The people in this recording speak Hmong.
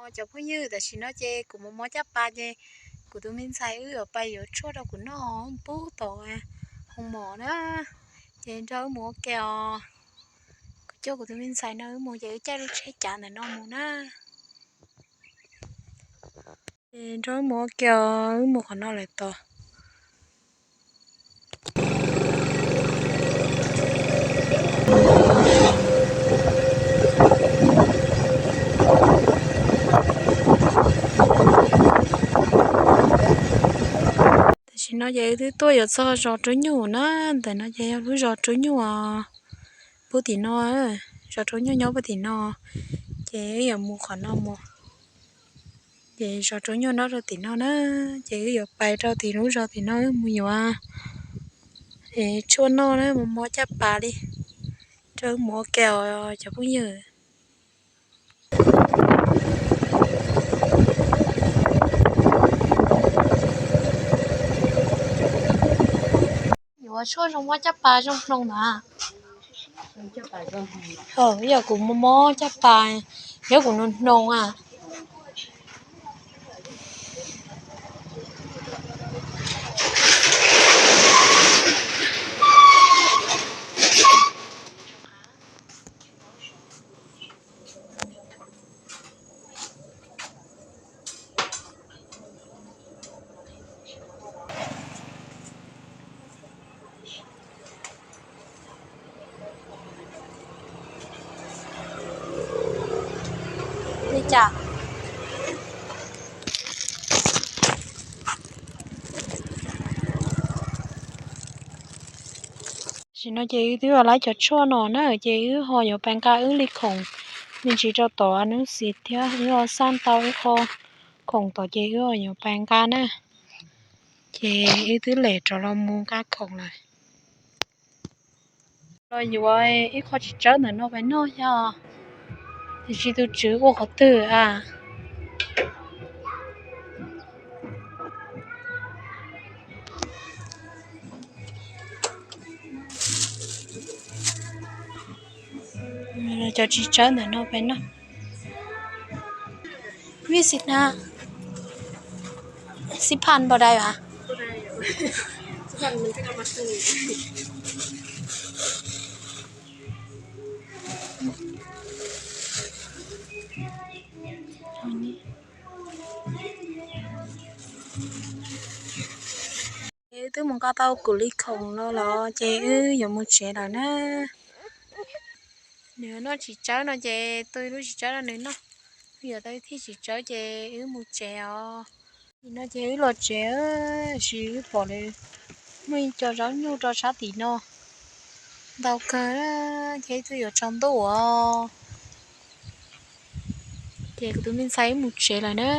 Cov phooj ywg, tam sim no ces kuv mus mov caj pas ces kuv tus me ntxhais wb yuav pais yuav tshuaj rau kuv noj pub tom hoo mom na. Ces nrog wb mus ua ke os. Kuv coj kuv tus me ntxhais no wb mus ces wb caij lub tsheb cav ntawm no mus na. Ces nrog wb mus ua ke os, wb mus qhov no lawm tod. Tam sim no ces wb twb tuaj yuav txog zos Rub Nyuj na, ntawm no ces yog lub zos Rub Nyuj os, pub tim no, zos Rub Nyuj nyob pub tim no, ces wb yuav mus qhov no mus. Ces zos Rub Nyuj nyob rau tim no na, ces wb yuav pais rau tim lub zos tim no wb mus yuav tshuaj noj na, mus mov caj pas li. Rau wb mus ua ke os cov phooj ywg. Yuav tshuaj zoo mov caj pas zoo hnoos ntag. Yog kuv mov mov caj pas, yog kuv hnoos hnoos a. Li cas? Tam sim no ces wb twb los laib cov tshuaj no na, ces wb ho yuav pais nqa wb li khoom me ntsis rau tom hnub xiv thiab wb ho xaj tau ib qho khoom tom ces wb ho yuav pais nqa na. Ces wb twb lem rov los mus nqa khoom lawm. Los yuav ib qho txiv tsawb ntawm no pais noj thiab, tiam sis tus tswv ua qhov twg a? Cov txiv tsawb ntawm no pais noj. Vij xij na, xib phaj npau dai a. Wb twb mus nqa tau kuv li khoom no los ces wb yuav mus tsev lawm na. Nws noj txiv tsawb no ces tu lub txiv tsawb rau nws noj. Wb yuav tau ib thij txiv tsawb ces wb mus tsev os. Nim no ces wb los tsev, tab sis wb pom lawv muaj ib co zaub nyuj rau sab tim no ntau kawg, ces wb twb yuav tsaus ntuj os. Ces kuv tus me ntxhais wb mus tsev lawm na.